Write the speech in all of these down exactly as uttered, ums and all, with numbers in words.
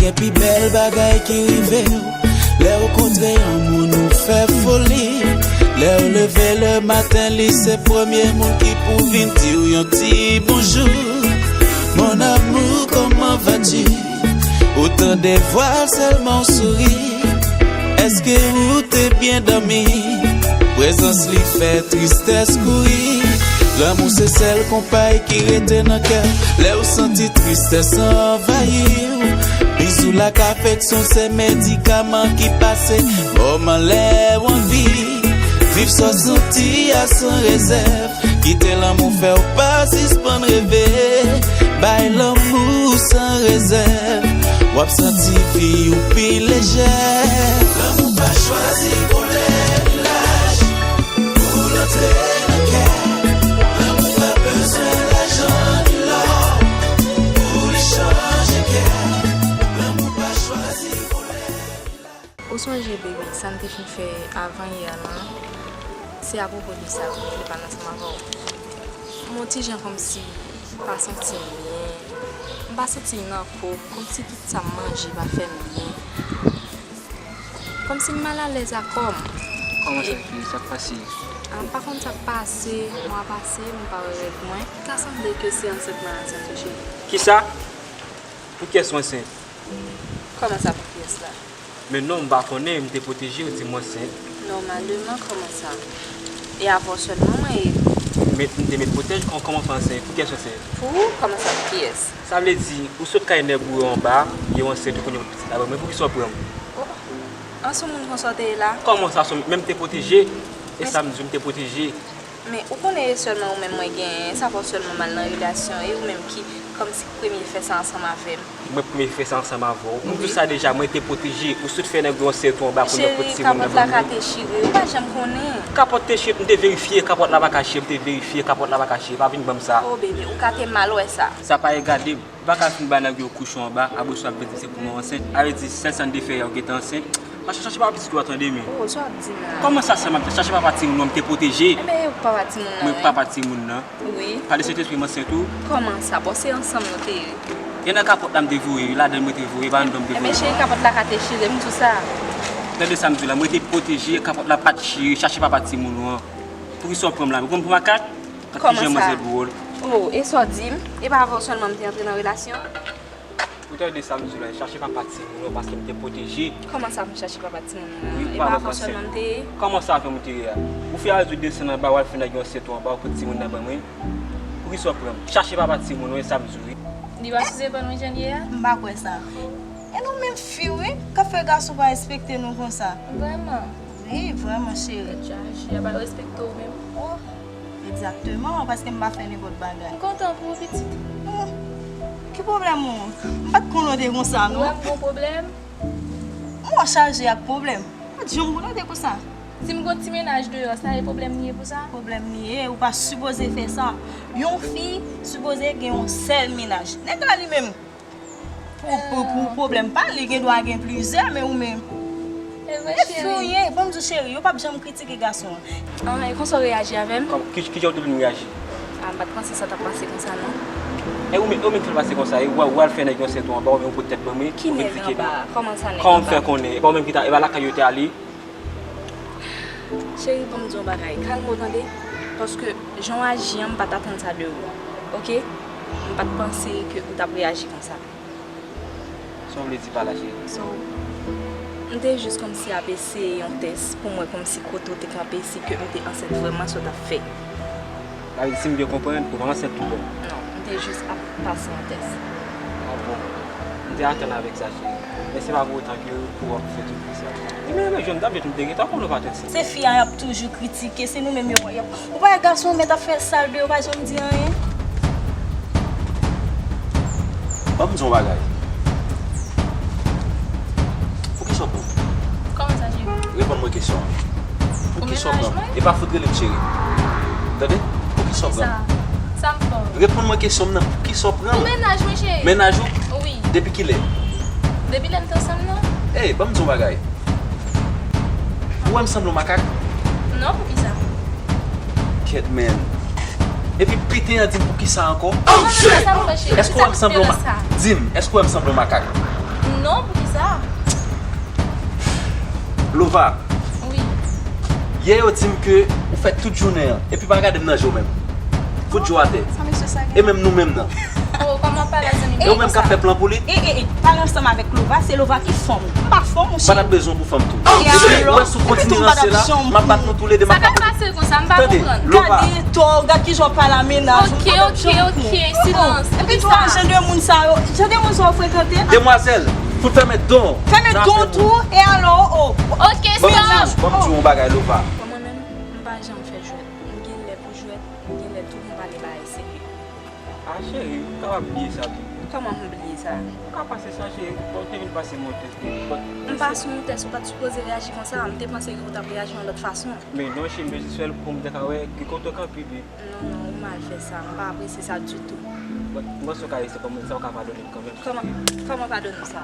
Gen pi bèl bagay ki rive w lè w kontre yon moun ou fè foli. Lè w leve le maten, li se premye moun ki pou vin di w yon ti bonjou. Mon amour, comment vas-tu? Ou tande vwa l sèlman w souri. Èske ou te byen dòmi? Prezans li fè tristès kouri. Lanmou se sèl konpay ki rete nan kè w. Lè w santi tristès anvayi w, bizou l ak afeksyon se medikaman ki pase moman lè w anvi. Viv sa w santi a san rezèv. Kite lanmou fè w pa sispann reve. Bay lanmou san rezèv. W ap santi vi w pi lejè. Lanmou pa chwazi koulè ni laj. Pou l antre nan kè. Lanmou pa bezwen lajan ni lò. Pou li chanje kè. Lanmou pa chwazi koulè ni laj. Ou sonje, baby, sa n te fin fè avan yè lan? Se apwopo de sa m vle pale ansanm avè w. M on ti jan kòmsi m pa santi m byen. M pa santi m nan kò m, kòmsi tout sa m manje pa fè m byen. Kòmsi m malalèz a kò m. Kòman sa ye? Sa k pase? A, m pa konn sa k pase, mwa pase, m pa wè règ mwen. Ta sanble ke se ansent mwen ansent wi, cheri. Kisa? Pou kiyès ou ansent? Kòman sa, pou kiyès la? Men non, m pa konnen, m te pwoteje, ou di m ansent. Nòmalman, kòman sa? E avè w sèlman mwen ye. Men m te met pwotèj, kò-, kòman fè ansent? Pou kiyès ou ansent? Pou ou, kòman sa, pou kiyès? Sa vle di, ou sot kay nèg ou yo anba, e w ansent, ou konn yon pitit la ban mwen, poukisa w pran m? Oh, an sou moun konsa w te ye la? Kòman sa, sou, men m te pwoteje? E sa m di w, m te pwoteje. Men ou konnen e sèlman ou menm mwen genyen, sa fè w sèlman m al nan relasyon, e ou menm ki kòmsi k premye fè sa ansanm avè m. Mwen premye fè sa ansanm avè w. M di w sa deja, mwen te pwoteje. Ou sot fè nèg yo ansent ou anba pou nèg pwotèje moun nan ban mwen. Cheri, kapòt la ka te chire, ou pa janm konnen. Kapòt te chire, m te verifye, kapòt la pa ka chire, m te verifye, kapòt la pa ka chire, pa vin ban m sa. Oh, bebe, ou ka te mal wè sa. Sa pa regade m. Ou pa ka fin ba nèg yo kouch ou anba, apre sa w ap vin di se pou mwen ansent. A vle di, sèl sa n te fè yè, ou gentan ansent. Mache chache pa pitit ou a tande, men. Oh, sa w ap di m la? Kòman sa, sa m ap di? Chache papa timoun nan, m te pwoteje. Enben, e papa timoun nan, wi. Mwen papa timoun nan. Wi. Pa de Sentespri, m ansent ou. Kòman sa? Bon, se ansanm nou te ye. E nan kapòt la m te voye, ladan mwen te voye, pa anndan m te voye. Enben, cheri, kapòt la ka te chire, m di w sa. Tande sa m di w la, mwen te pwoteje, kapòt la pa t chire, chache papa timoun ou an. Poukisa w pran m la? Ou pran m pou makak? Gad kijan manzè dwòl. Oh, e sa w di m? E pa avè w sèlman m te antre nan relasyon? Ou tande sa m di w la, chache papa timoun ou an paske m te pwoteje. Kòman sa m chache papa timoun nan? Wi, e pa avè w sèlman m te ye? Kòman sa avè m ou te ye a? Ou fè Azou desann anba, w al fè nèg yo ansent ou anba, ou pot timoun nan ban mwen. Poukisa w pran m? Chache papa timoun ou an, e sa m di w wi. Li pa sou zepòl mwen jan l ye a? M pa kwè sa. E nou menm fi wi, k ap fè gason pa respekte nou konsa. Vrèman? Wi, vrèman, cheri. Tèt chaje, y ap al respekte w menm. Oh, egzakteman, paske m pa fè nenpòt bagay. M kontan pou ou, pitit. Hmm, ki pwoblèm ou? M pa t konnen w te konsa, non. Ou wè m gon pwoblèm? Mwen chaje ak pwoblèm. M pa t janm konnen w te konsa. Si m gon ti mennaj deyò, sa e pwoblèm li ye pou sa? Pwoblèm li ye, ou pa sipoze fè sa. Yon fi sipoze gen yon sèl mennaj. Nèg la li menm, Pou, pou, pou pwoblèm pa l, li gen dwa gen plizyè, men ou menm. E vre, cheri. Fi w ye, ban m di w, cheri, yo p ap janm kritike gason an. Ah, e konsa w reyaji avè m? Kòm, ki, kijan w te vle m reyaji? Ah, m pa t panse sa t ap pase konsa, non. E ou menm, ou menm fè l pase konsa, e w al, w al fè nèg yo ansent ou anba, ou menm ou pot tèt ban mwen, ou vin kritike nou. Ki nèg anba? Kòman sa, nèg anba? Kòman m fè konnen? E pa ou menm ki ta, e pa lakay yo te ale? Cheri, ban m di w yon bagay. Kalme w, tande. Paske jan w aji an, m pa t atann sa de ou. Oke? M pa t panse ke ou t ap reyaji konsa. Sa w vle di pa la, cheri? So, m te jis kòmsi ap eseye yon tès pou m wè kòmsi kote w te kanpe, si ke m te ansent vrèman, sa w t ap fè. Sa vle di, si m byen konprann, ou pa ansent tout bon? Non, m te jis ap pase yon tès. Ah bon. M te atann avèk sa, cheri. Men se pa pou otan ke ou ap fè tout sa. Li menm, men jwenn, m t ap jwenn, m te gentan konnen ou pa t ansent. Se fi a y ap toujou kritike, se nou menm yo, y ap, ou pa wè gason mèt ap fè sa l vle, yo pa janm di anyen. Ban m di w yon bagay. Poukisa w pran m? Kòman sa, cheri? Reponn mwen kesyon an. Poukisa w pran m? Ou mennaj mwen? E pa fout rele m cheri. Tande? Poukisa w pran m? Kisa? Sa m fè w? Reponn mwen kesyon m nan. Poukisa w pran m? Ou mennaj mwen, cheri. Mennaj ou? Wi. Depi kilè? Depi lè n t ansanm nan. Ey, ban m di w yon bagay. Ou wè m sanble yon makak? Non, poukisa? Kèt, men. Epi piten an di m poukisa ankò? Èske w wè m sanble yon ma-, di m, èske w wè m sanble yon makak? Non, poukisa? Lova, wi, yè yo di m ke ou fè tout jounen an, epi pa gade m nan je w menm. Fout je w atè. Sa mesye sa gen? E menm nou menm nan. Oh, kòman w pale a zanmi m konsa? E ou menm k ap fè plan pou li? E, e, e, pale ansanm avèk Lova, se Lova ki fanm ou. M pa fanm ou, cheri. M pa t ap bezwen w pou fanm tou. E alò? Ou wè si w kontinye ranse la, m ap bat nou toulede, m ap... Sa ka pase konsa, m pa konprann. Tande, Lova. Gade to, gad kijan w pale a mennaj ou. Ok, ok, ok, silans. Epi tou, jan de moun sa yo, jan de moun sa yo frekante. Demwazèl, fout fèmen don. Fèmen don tou, e alò, oh. Ok, silans. Ban m di w yon bagay, Lova. Bon, mwen menm, m pa janm fè jwèt. M gen lè pou jwèt, m gen lè tou pou m pale bagay serye. Ah, cheri, ou kapab bliye sa tou. Kòman m bliye sa? Ou ka pase sa, cheri. Bon, ou te vin pase m yon tès, men, bon. M pase w yon tès, ou pa t sipoze reyaji konsa. M te panse ke ou t ap reyaji yon lòt fason. Men non, cheri, m te jis fè l pou m te ka wè ki kote w kanpe, pi. Non, non, ou mal fè sa. M pa apresye sa ditou. Bon, m panse w ka eseye kòmanse sa, ou ka padone m kanmenm. Kòman, kòman padone w sa?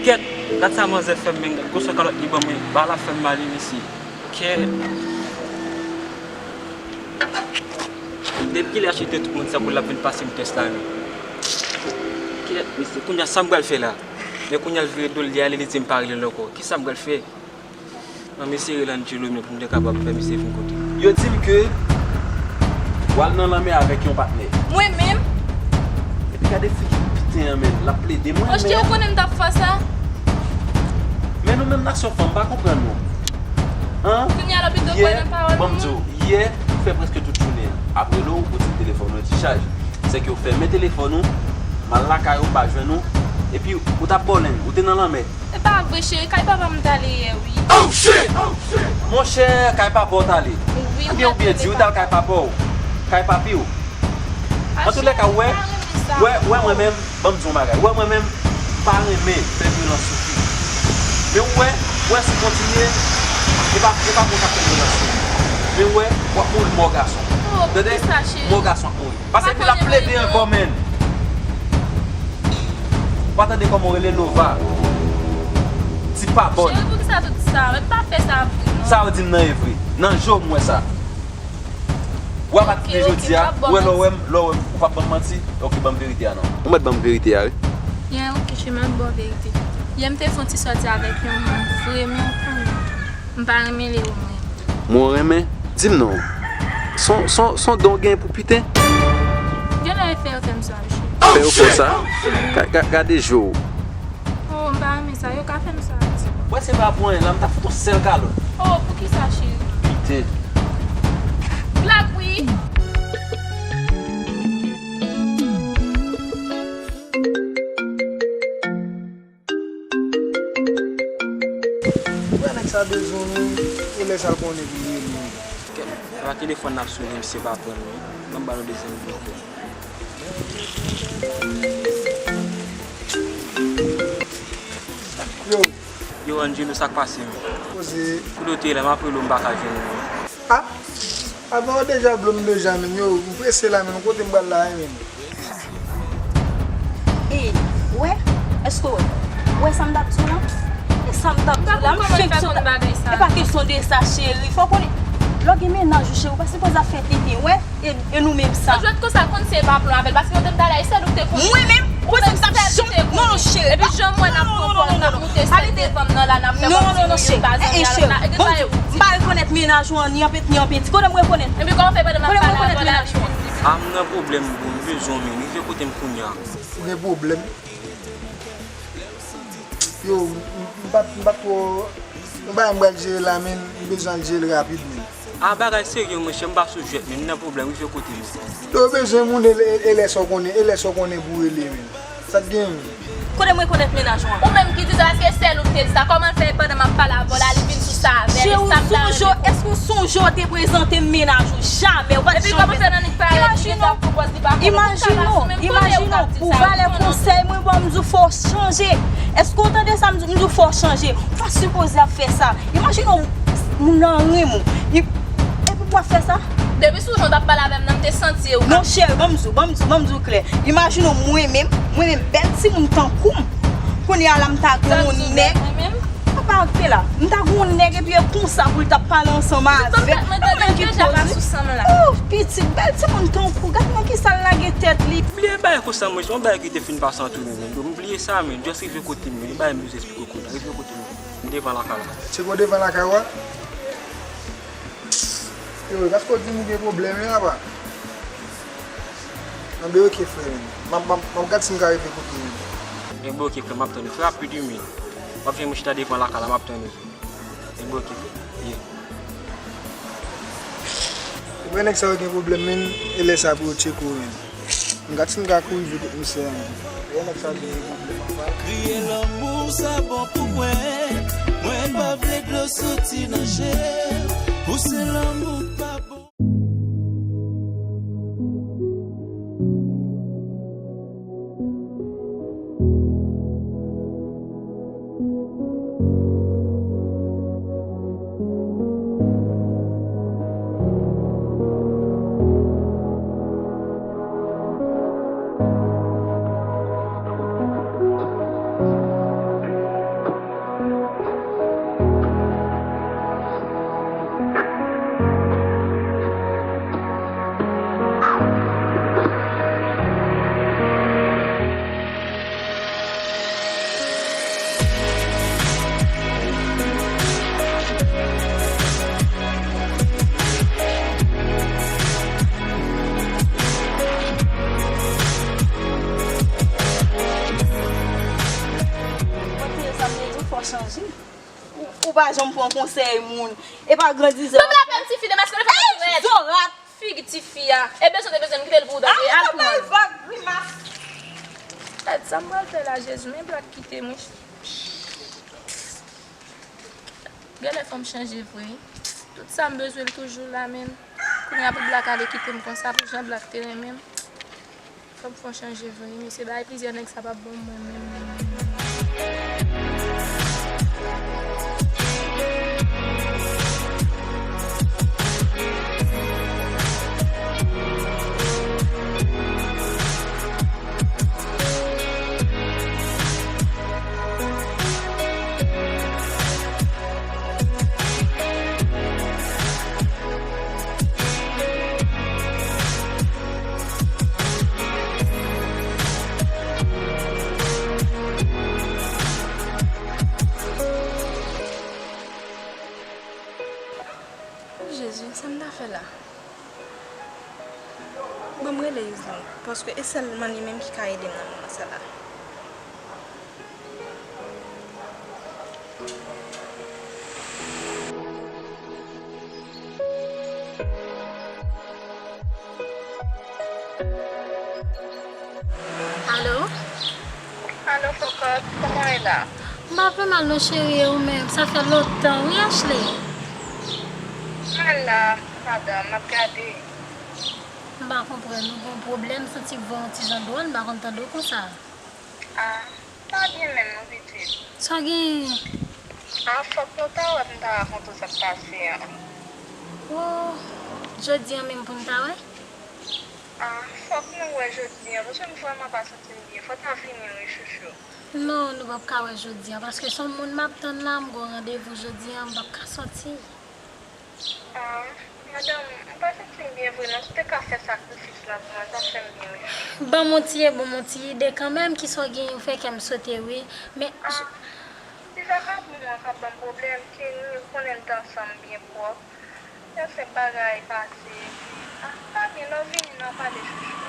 Kèt, gad sa manzè fè m, men gad gwosè kalòt li ban mwen, bagay la fè m mal wi mesye. Kèt. Depi kilè achte tout moun sa pou l ap vin pase m tès la menm? Kèt, mesye, kounye a sa m pral fè la? Men kounye a l vire do l, li ale, li di m pa rele l ankò. Kisa m pral fè? Nan mesye rele Angelo menm pou m te kapab fè misye vin kote m. Yo di m ke w al nan lanmè avèk yon patnè. Mwen menm? Epi gade figi piten an, men l ap plede mwen. Monchè, ou konnen m t ap fè sa? Men nou menm nasyon fanm pa konprann nou. An? Kounye a l ap pito kwè nan pawòl moun. Yè, ban m di w, yè, ou fè prèske tout jounen an. Ap rele w, ou di m telefòn ou chaj. Sèke ou fèmen telefòn ou, m al lakay ou, m pa jwenn ou. Epi ou t ap bòlèn, ou te nan lanmè. E pa vre, cheri, kay papa m m t ale yè, wi. Oh, shit! Monchè, kay papa w t ale. Wi, m t ale. Ebyen, ou byen di, ou t al kay papa w. Kay papi w. Antoulèka, wè, wè, wè, mwen menm, ban m di w yon bagay. Wè, mwen menm, m pa renmen fè vyolans sou fi. Men ou wè, wè, si w kontinye, e pa, e pa mwen k ap fè vyolans sou ou. Men ou wè, w ap mouri mò gason. Tande? Mò gason w ap mouri. Paske fi la plede ankò, menn. Ou pa tande kòman w rele Lova? Ti pa bòn. Cheri, poukisa w di sa? Mwen pa fè sa vre, non. Sa yo di m nan e vre. Nan je w m wè sa. W ap kite jodi a, ou wè lè w wè m, lè w wè m, ou p ap ban m manti? Ok, ban m verite a non. Ou mèt ban m verite a, wi. Yeah, ok, cheri, m ap ba w verite. Yè m te fè yon ti sòti avèk yon moun vre, men ou konnen. M pa renmen lè w renmen. Mwen renmen? Di m non. Son, son, son don gen pou piten? Genlè e fè yo fè m sa, cheri. Fè yo fè w sa? Ga-, ga-, gade je w. Oh, m pa renmen sa. Yo ka fè m sa, di. Wè se pa pou anyen la, m t ap fout yon sèl kalòt. Oh, poukisa, cheri? Piten. Glak, wi. Wè nèg sa bezwen nou, e lè sa l konnen pou l rele nou. Kèt, pa telefòn n ap sone, misye pa pran non. Ban m ba nou dezyèm nimewo. Yo. Yo, Angelo, sa k pase menm? Koze. Kote w te ye la, m ap rele w, m pa ka jwenn ou non. Ah, avan w deja blo m deja menm, yo, m prese la menm, kote m pral la, menm? Ey, wè, èske w wè? Wè sa m t ap di w lan? E sa m t ap di w la, m fenk sot. E pa kesyon de sa, cheri. Fò w konnen, lè w gen mennaj ou, cheri, ou pa sipoze ap fè tenten, wè, e, e nou menm sa. Jwèt konsa, konn se pa plan avè l, paske yo te m talè, e sèl ou te konnen. Mwen menm, ou panse m t ap janm, non, non, cheri. Epi jan m wè n ap pran pòz, n ap moute sèl devan m nan la, n ap fè kòmsi nou youn pa zanmi avèk la. E de sa yo. M pa rekonèt mennaj ou an, ni an peti, ni an peti. Kote m rekonèt? Epi kòman w fè pandan m ap pale avè w la, epi w vin di... Ah, m nan pwoblèm, bro, m bezwen w, men rive kote m kounye a. Ou gen pwoblèm? Yo, m, m, m pa t, m pa t twò, yon bagay m pral jere la, men m bezwen al jere l rapid, men. Ah, bagay serye, monchè, m pa sou jwèt, men m nan pwoblèm, rive kote m. Lè w bezwen moun, e, e, e lè sa w konnen, e lè sa w konnen pou w rele, men. Sa k gen? Kote m rekonèt mennaj ou an? Ou menm ki di sa, paske sèl ou ki te di sa. Kòman l fè pandan m ap pale avè w la, li vin sou sa avè l, e sa m ta rele pou ou? Èske w sonje w te prezante m mennaj ou? Jamè, ou pa t janm fè sa. Imajine w, imajine w, imajine w, pou valè konsèy mwen ba w, m di w fò w chanje. Èske w tande sa m di w? M di w fò w chanje. Ou pa sipoze ap fè sa. Imajine w, moun nan renmen w. Epi w ap fè sa? Depi sou jan w t ap pale avè m nan, m te santi e ou. Non, cheri, ban m di w, ban m di w, ban m di w klè. Imajine w, mwen menm, mwen menm, bèl timoun tankou m. Kounye a la, m ta gen yon nèg. Papa, Sa k te la, m ta gon nèg epi e konsa pou l t ap pale ansanm avèk. Mwen tande deja pa sou san m la. Oh, pitit, bèl timoun tankou, gad nan kisa l lage tèt li. Bliye bagay konsa, mwen, se yon bagay ki te fin pase ant nou, men. M bliye sa, men. Just rive kote m, men. Bagay m bezwen esplike w konsa. Rive kote m. M devan lakay la. Tcheko devan lakay ou a? Yo, gasko di nou gen pwoblèm, wi, apa. Anben, oke, frè, men. M ap, m ap, m ap gad si m ka rive kote w, men. Enben, oke, frè, m ap tann ou. Fè rapid, wi, men. W ap jwenn mwen chita devan lakay la, m ap tann ou. Enben, oke, frè. Yeah. Ou wè nèg sa yo gen pwoblèm, men. E lè sa pou yo tcheke w, men. M gad si m ka kouri jwe kont misye a, men. Ou wè nèg sa yo gen pwoblèm anpil. Kriye lanmou sa bon pou mwen. Mwen pa vle dlo soti nan je. Pou se lanmou k pa bon. Ou, ou pa janm pran konsèy moun. E pa grandizè. Ban m lapè m tifi, demaske nou fè mwen tou rèd. Zorat. Figi tifi a. E bezwen te bezwen m kite l pou ou tande. Al pran l. Vag, grimas. Gad sa m pral fè la, Jezi. Men Black kite m, wi. Genlè fò m chanje vre. Tout sa m bezwen l toujou la, men. Kounye a pou Black ale kite m konsa, pou jan Black te renmen m. Fò m fè yon chanje vre, wi, mesye, bay plizyè nèg sa p ap bon mwen menm, menm, menm, menm. Jezi, sa m ta fè la? Ban m rele Yuzlin, paske e sèlman li menm ki ka ede m nan moman sa la. Alo? Alo, Cocotte, kòman w ye la? M pa pi mal non, cheri, e ou menm? Sa fè lontan, wi, Ashley. Mwen la, madanm, m ap gade. M pa konprann, ou gen yon pwoblèm, m santi vwa w yon ti jan dwòl, m pa konn tande w konsa. Ah, m pa byen menm non, pitit. Sa w genyen? Ah, fòk nou ta wè pou m ta rakonte w sa k pase an. Oh, jodi an menm pou n ta wè? Ah, fòk nou wè jodi an, paske m vrèman pa santi m byen. Fò w ta vini wi, chouchou. Non, nou p ap ka wè jodi an, paske se yon moun m ap tann la, m gen yon randevou jodi an, m p ap ka sòti. Ah, madanm, m pa santi m byen vre non. Si w te ka fè sakrifis la pou mwen, t ap fè m byen wi. Ban m yon ti, bon, yon ti ide kanmenm, kisa w genyen, ou fè kè m sote wi. Men, ah, m di sa ka bon, an ka ban m pwoblèm, Kenny, ou konnen n t ansanm byen pwòp. Yon senp bagay pase, epi, ah, pa byen, lè w vini, n a pale chouchou.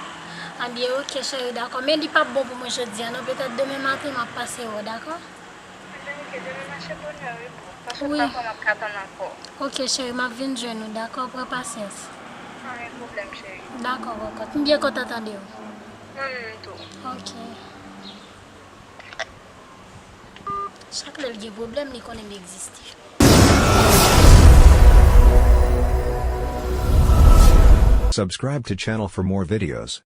Anben, oke, cheri, dakò. Men li p ap bon pou mwen jodi a, non. Petèt demen maten, m ap pase wè w, dakò? Anben, oke, demen mache bonè, wi, boo. Paske m pa kwè m ap ka tann ankò. Oke, cheri, m ap vin jwenn ou, dakò? Pran pasyans. Pa gen pwoblèm, cheri. Dakò, Cocotte. M byen kontan tande w. Mwen menm tou. Oke. Chak lè l gen pwoblèm, li konnen m egziste. Subscribe to channel for more videos.